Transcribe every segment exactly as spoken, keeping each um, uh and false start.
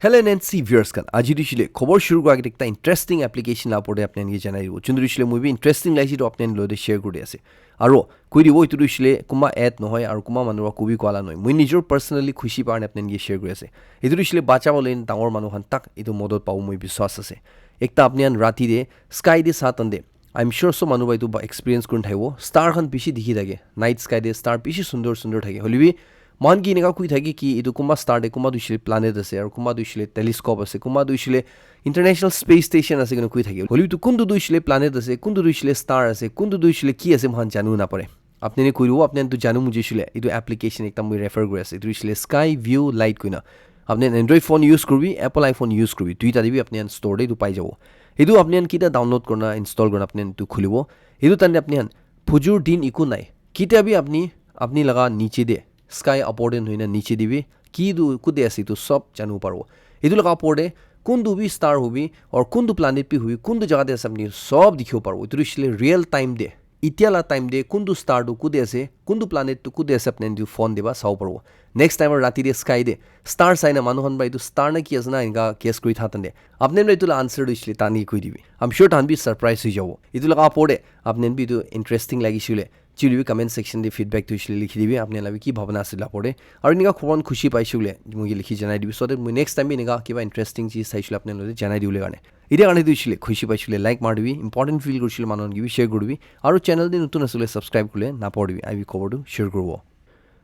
Hello N N C viewers khan, aji tu shile khobor shuru kura agete ekta interesting application la opor te apni khan ke janai dibo. Chundu shile moi bi interesting laise to apni khan logote share kuri ase. Aro koi dibo itu tu shile kuma ad nohoi aro kuma manu ra kubi kwala nohoi. Moi nijor personally khushi pa apni khan ke share kuri ase. Itu tu shile bacha bole dangor manu khan tak itu modot pabo moi biswas ase. Ekta apni khan rati de sky de satan de I'm sure so manu ba itu ba experience kurin thaibo. Star khan bishi dikhi thake. Night sky de star bishi sundor sundor thake. Hoilebi moikhan ki eneka kui thake ki etu kunba star de kunba tu hoishe le planet ase aru kunba tu hoishe le telescope ase kunba tu hoishe le international space station ase koina kui thake. Hoilebi tu kuntu tu hoishe le planet ase kuntu tu hoishe le star ase kuntu tu hoishe le ki ase moikhan janibo napare. Apni ne koi dibo apni khan tu janibo mujhe hoishe le etu application ekta moi refer kuri ase etu hoishe le sky view light koina. Apni khan Android phone use kuribi Apple iPhone use kuribi duita de bi apni khan store de etu pai jabo. Etu apni khan kita download kurina install kurina apni khan etu khulibo. Etu time de apni khan phujur din eku nai. Kita bi apni apni laga niche de sky upor de nohoina niche de bi ki tu kude ase etu sob janibo paribo. Etu laga upor de kuntu bi star hobi or kuntu planet bi hobi kuntu jaga de ase apni sob dikhibo paribo. Etu hoishe le real time de etia la time de kuntu star tu kude ase kuntu planet tu kude ase apni etu phone de ba sabo paribo. Next time rati de sky de star sai na manu khan ba etu star na ki ase na enka guess kuri tha tande apni khan etu la answer tu hoishe le tani koi dibi. I'm sure tahan bi surprise hoi jabo. Etu laga upor de apni khan bi etu interesting lagise hoile chuli bi comment section de feedback tu hoishe le likhi dibi apni khan la bi ki bhabana ase la upor de. Aru enika khobor khan khushi paise hoile moi ke likhi janai dibi so that moi next time bi enika kiba interesting cheez saise hoile apni khan logote janai dibole karne. Etia karne tu hoishe le khushi paise hoile like mari dibi, important feel kurise hoile manu khan ke bi share kuri dibi, aru channel de notun ase hoile subscribe kuribole napahori dibi, aru khobor tu share kuribo.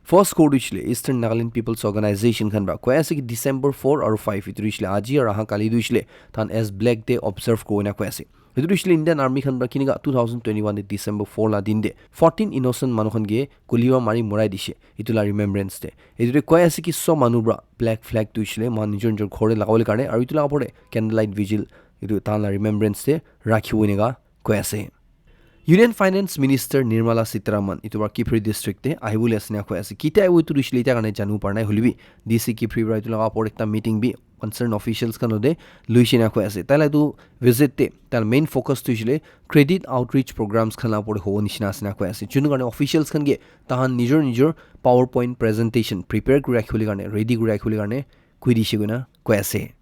First khobor tu hoishe le Eastern Nagaland People's Organization khan para koi ase ki December four aru five etu tu hoishe le aji aru aha kali tu hoishe le tahan as Black Day observe kuribole koi ase. Etu tu hoishe le Indian Army khan para kinika two thousand twenty-one de December four la din de fourteen innocent manu khan ke guli para mari morai dishe. Etu la remembrance de. Etu de koi ase ki sob manu para black flag tu hoishe le moikhan nijor nijor ghor de lagabole karne aru etu la upor de candlelight vigil etu tahan la remembrance de rakhibo enika koi ase. Union Finance Minister Nirmala Sitharaman etu para Kiphire district de ahibole ase enika koi ase. Kitia ahibo etu tu hoishe le etia karne janibo para nai hoilebi D C Kiphire para etu laga upor ekta meeting bi concerned officials khan logote loise enika koi ase. Tai la etu visit de tai la main focus tu hoishe le credit outreach programs khan la upor de hobo nishina ase enika koi ase. Junu karne officials khan ke tahan nijor nijor PowerPoint presentation prepare kuri rakhibole karne, ready kuri rakhibole karne koi dishe koina koi ase.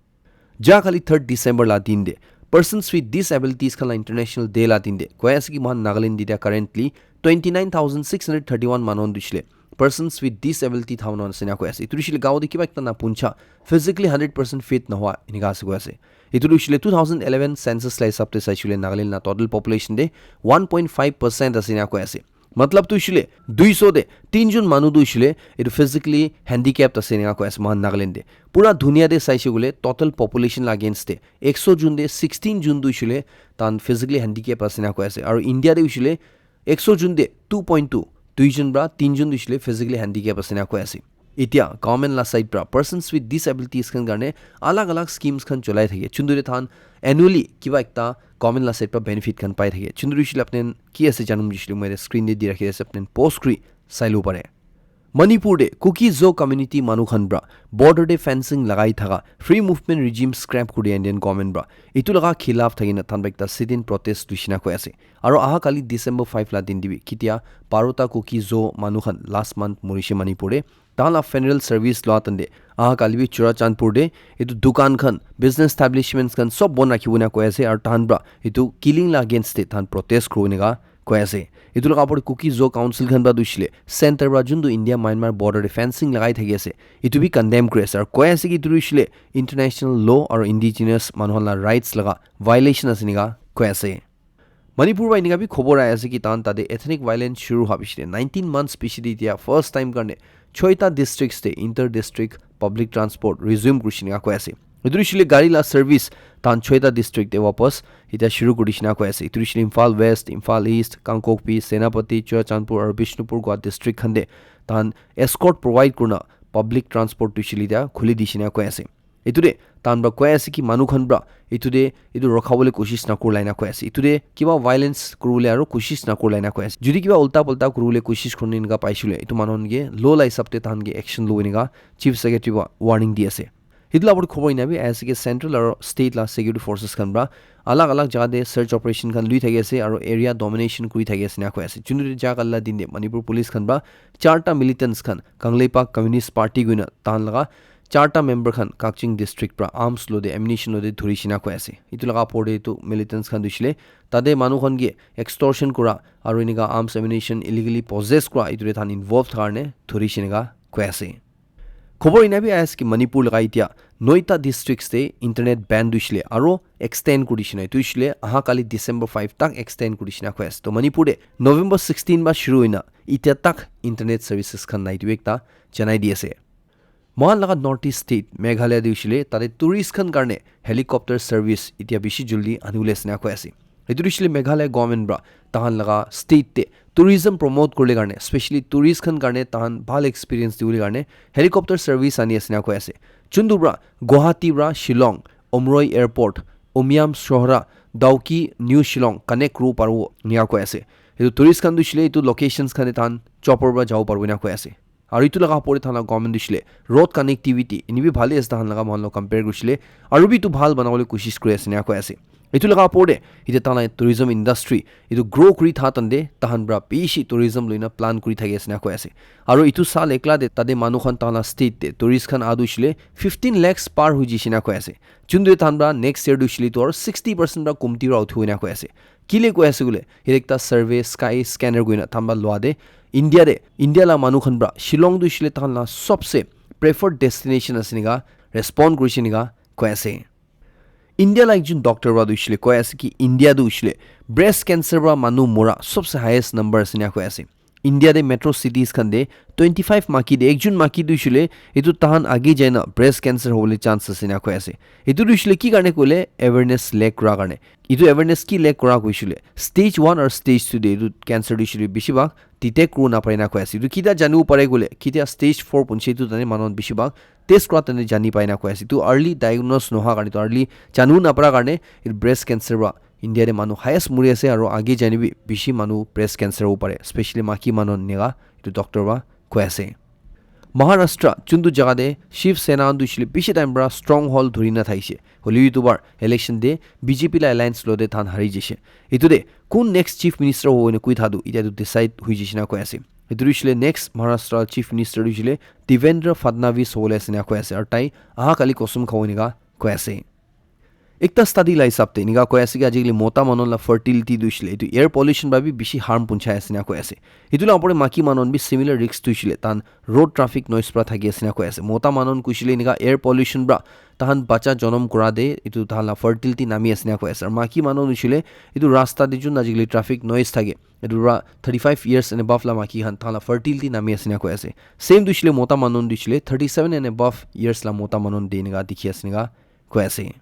Ja kali third December la din de Persons with Disabilities khan la International Day la din de koi ase ki moikhan Nagaland de currently twenty nine thousand six hundred thirty one manu khan tu hoishe le persons with disability thaman ase enika koi ase. Etu tu hoishe le gaon de kiba ekta na puncha, physically hundred percent fit nohoa enika ase koi ase. Etu tu hoishe le two thousand eleven census la hisab de saishe hoile Nagaland la total population de one point five percent ase enika koi ase. Matlab tu hoishe le duiso de tinjun manu tu hoishe le etu physically handicapped ase enika koi ase moikhan Nagaland de. Pura dunia de saishe koile total population la against de ekso jun de sixteen jun tu hoishe le tahan physically handicapped ase enika koi ase. Aru India de hoishe le ekso jun de two point two, duijun para tinjun tu hoishe le physically handicapped ase enika koi ase. Etia government la side para persons with disabilities khan karne alag alag schemes khan cholai thake. Chundu de tahan annually kiba ekta government la side para benefit khan pai thake. Chundu de hoishe le apni khan ki ase janibo mujhe hoishe le moi screen de di rakhi ase apni khan pause kuri sai lo pare. Manipur de Kuki Zo community manu khan para border de fencing lagai thaka free movement regime scrap kuri Indian government para etu laga khilaf thakina tahan para ekta sit-in protest loise enika koi ase. Aru aha kali December five la din de bi kitia barota Kuki Zo manu khan last month morishe Manipur de tahan la funeral service loa tande aha kali bi Churachandpur de etu dukan khan business establishments khan sob bon rakhibo enika koi ase aru tahan para etu killing la against de tahan protest kuribo enika koi ase. Etu laga upor de Kuki Zo Council khan para tu hoishe le center para juntu India Myanmar border de fencing lagai thaki ase etu bi condemn kuri ase aru koi ase ki etu tu hoishe le international law aru indigenous manu khan la rights laga violation ase enika koi ase. Manipur para enika bi khobor ahi ase ki tahan tate ethnic violence shuru howa piche de nineteen months piche de etia first time karne choita districts de inter district public transport resume kurishe enika koi ase. Etu tu hoishe le gari la service tahan choita district de wapas etia shuru kurishe enika koi ase. Etu tu hoishe le Imphal West, Imphal East, Kangpokpi, Senapati, Churachandpur aru Bishnupur Ghat district khan de tahan escort provide kurina public transport tu hoishe le etia khuli dishe enika koi ase. Etu de tahan para koi ase ki manu khan para etu de etu rukha bole koshish na kurila enika koi ase. Etu de kiba violence kuribole aru koshish na kurila enika koi ase. Jodi kiba ulta pulta kuribole koshish kurina enika paishe hoile etu manu khan ke law la hisab de tahan ke action lobo enika Chief Secretary para warning di ase. Etu la opor de khobor ena bi ahi ase ki central aru state la security forces khan para alag alag jaga de search operation khan lui thaki ase aru area domination kuri thaki ase enika koi ase. Chundu de ja kali la din de Manipur police khan para charta militants khan Kangleipak Communist Party koina tahan laga charta member khan Kakching district pra arms lode, ammunition lode dhuri shina koi ase. Itu laga opor te itu militants khan dushile tate manu khan ke extortion kura aru enika arms ammunition illegally possess kura itu te than involved karne dhuri shinika koi ase. Khobor ina bi ase ki Manipur laga itia noita districts te internet ban dushile aru extend kuri shina itu shile aha kali December five tak extend kuri shina koi ase. To Manipur te November sixteen ba shuru hoina itia tak internet services khan nai itu ekta janai di ase. Mohan laga North East state Meghalaya de hoishile tate tourist khan karne helicopter service itia bishi juldi anibole asina koi ase. Etu hoishile Meghalaya government pra tahan laga state te tourism promote kurle karne, especially tourist khan karne tahan bhal experience dibole karne helicopter service ani asina koi ase. Chundu pra Guwahati pra Shillong, Umroi airport, Umiam Sohra, Dawki, New Shillong connect kuribo paribo enia koi ase. Etu tourist khan tu hoishile etu locations khan te tahan chopper pra jabo paribo enia koi ase. Aru itu laga opor te thaina government tu hoishile road connectivity ini bi bhal ase tahan laga mohan log compare kurishile aru bi itu bhal banabole koshish kuri ase enia koi ase. Itu laga opor te ite tahan tourism industry itu grow kuri tha tande tahan pra bishi tourism loina plan kuri thaki ase enia koi ase. Aru itu sal ekla te tate manu khan tahan state te tourist khan adu hoishile fifteen lakhs par hui jishe enia koi ase. Chundu tahan pra next year tu hoishile itu aru sixty percent pra kumti pra uthibo enia koi ase. Kile koi ase koile, yate ekta survey sky scanner koina tahan pra lua de India de, India la manu khan pra Shillong tu hoishile tahan la sobse preferred destination ase nika respond kurishe nika koi ase. India la ekjon doctor pra tu hoishile koi ase ki India tu hoishile breast cancer pra manu mora sobse highest number ase nika koi ase. India de metro cities khan de twenty five maki de ekjon maki tu hoishile etu tahan age jaina breast cancer hobole chance ase enia koi ase. Etu tu hoishile ki karne koile awareness lack kura karne. Etu awareness ki lack kura koishile stage one or stage two de etu cancer tu hoishile bishi bhag detect kuri na pare na koi ase. Etu kita janibo pare koile kitia stage four punche etu tane manu bishi bhag test kura tane jani pai na koi ase. Etu early diagnose noha karne, etu early janibo na para karne etu breast cancer pra India de manu highest muri ase aru age jani bi bishi manu breast cancer hobo pare, especially maki manu enia etu doctor pra koi ase. Maharashtra chuntu jaga de Shiv Sena tu hoishile bishi time pra stronghold dhuri na thaishe. Hoile bi etu bar election de B J P la alliance lo de tahan hari jishe. Etu de kun next chief minister hobo ena koi thadu itia tu decide hui jishe na koi ase. Etu tu hoishile next Maharashtra chief minister tu hoishile Devendra Fadnavis hobole ase ena koi ase aru tai aha kali kosum khabo ena koi ase. Ekta study la hisab te enika koi ase ki ajikali mota manu la fertility tu hoishile etu air pollution pra bi bishi harm punchai ase ena koi ase. Etu la opor te maki manu bi similar risk tu hoishile tahan road traffic noise pra thaki ase ena koi ase. Mota manu koishile enika air pollution pra tahan bacha jonom kura de etu tahan la fertility nami ase ena koi ase. Aru maki manu hoishile etu rasta de jun ajikali traffic noise thake etu pra thirty five years and above la maki khan tahan la fertility nami ase ena koi ase. Same tu hoishile mota manu tu hoishile thirty seven and above years la mota manu de enika dikhi ase ena koi ase.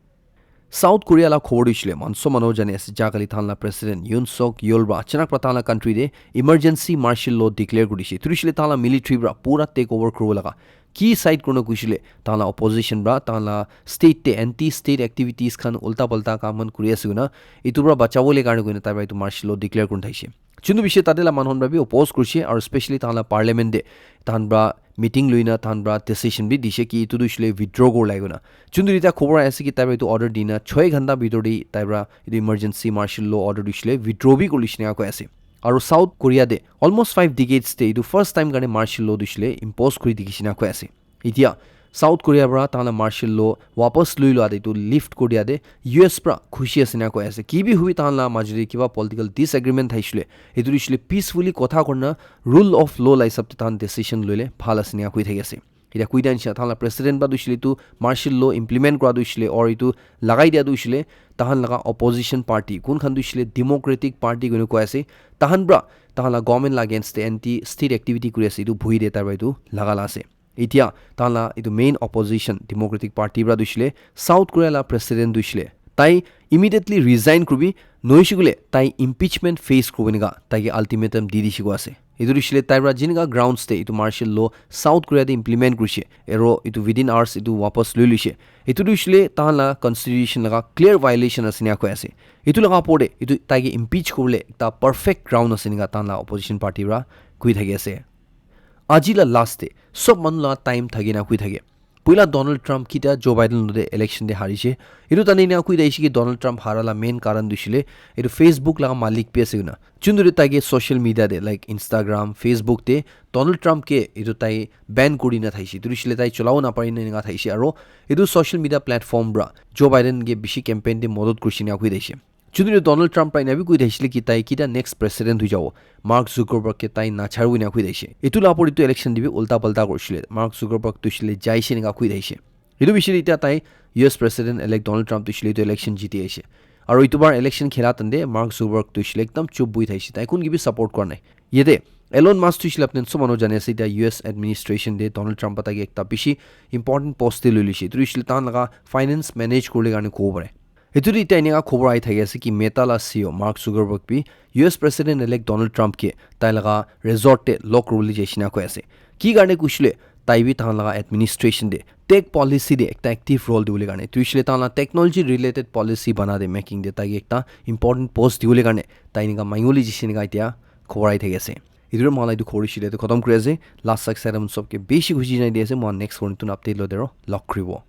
South Korea la khobor tu hoishile manso manu jani ase ja kali tahan la president Yoon Suk Yeol pra achanak pra tahan la country de emergency martial law declare kuri dishe. Etu tu hoishile tahan la military pra pura take over kuribo laga ki side kurina koishile tahan la opposition pra tahan la state te anti state activities khan ulta palta kam khan kuri ase koina etu pra bachabo le karne koina tai pra etu martial law declare kurina thaishe. Chuntu bishi tate la manu khan pra bi oppose kurishe aru specially tahan la parliament de tahan pra meeting loina tahan pra decision bi dishe ki etu tu hoishile withdraw kuri lai koina. Chuntu ite khobor ahi ase ki tai pra etu order dina choi ghanta bitor de tai pra etu emergency martial law order tu hoishile withdraw bi kuri lishe ena koi ase. Aru South Korea de almost five decades de etu first time karne martial law tu hoishile impose kuri dikhishe ena koi ase. Itia South Korea pra tahan la martial law wapas lui lua de etu lift kuri dia de U S pra khushi ase ena koi ase. Ki bi hui tahan la majo de kiba political disagreement thaishile etu tu hoishile peacefully kotha kurina rule of law la hisab te tahan decision loile bhal ase ena koi thaki ase. Itia koi dia nisina tahan la president pra tu hoishile etu martial law implement kura tu hoishile or etu lagai dia tu hoishile tahan laga opposition party kun khan tu hoishile Democratic Party koina koi ase tahan pra tahan la government la against te anti state activity kuri ase etu bhui de tai pra etu laga la ase. Itia tahan la etu main opposition Democratic Party pra tu hoishile South Korea la president tu hoishile tai immediately resign kuribi nohoishe koile tai impeachment face kuribo ena tai ke ultimatum di dishe koi ase. Etu tu hoishile tai pra jinika grounds te etu martial law South Korea te implement kurishe aro etu within hours etu wapas lui luishe. Etu tu hoishile tahan la constitution laga clear violation ase ena koi ase. Etu laga opor te etu tai ke impeach kuribole ekta perfect ground ase ena tahan la opposition party pra koi thaki ase. Aji la last te sob manu la time thaki na koi thake. Puila Donald Trump kita Joe Biden lode election de harishe. Etu tani ena kui daishe ki Donald Trump hara la main karan dushile etu Facebook laga malik bi ase kuna. Chunduri taike social media de like Instagram, Facebook de Donald Trump ke etu tai ban kuri na thaishe. Etu dushile tai cholao na pari na nga thaishe aro etu social media platform bra Joe Biden ke bishi campaign de modot kurishe na kui daishe. Chunduri Donald Trump pra ena bi kui daishe ki tai kita next president hui jabo. Mark Zuckerberg ke tai na charu na kui daishe. Etu la pori tu election de bi ulta palta kurishe. Mark Zuckerberg tu shile jaishe nga kui daishe. Etu bishi ita tai U S President elect Donald Trump tu shile tu election jiti aishe. Aro itu bar election khela tande Mark Zuckerberg tu shile ekdam chup bui thaishe. Tai kun ki bi support kora nai. Yete Elon Musk tu shile apne sob manu jane ase ita U S administration de Donald Trump atake ekta bishi important post de lui lishe. Tu shile tan laga finance manage kurle karne ko bare. Etu de ita eneka khobor ahi thaki ase ki Meta la C E O Mark Zuckerberg bi U S President elect Donald Trump ke tai laga resort te log kuribole jaishe na koi ase. Ki karne kushile tai bi tahan laga administration de tech policy de ekta active role dibole karne. Tu shile tahan la technology related policy bana de making de tai ekta important post dibole karne tai eneka mangibole jaishe eneka ita khobor ahi thaki ase. Etu de moi la etu khobor shile de khotom kuri ase. Last sak saidam sob ke bishi khushi janai di ase. Moi next one tun update lo dero log kuribo.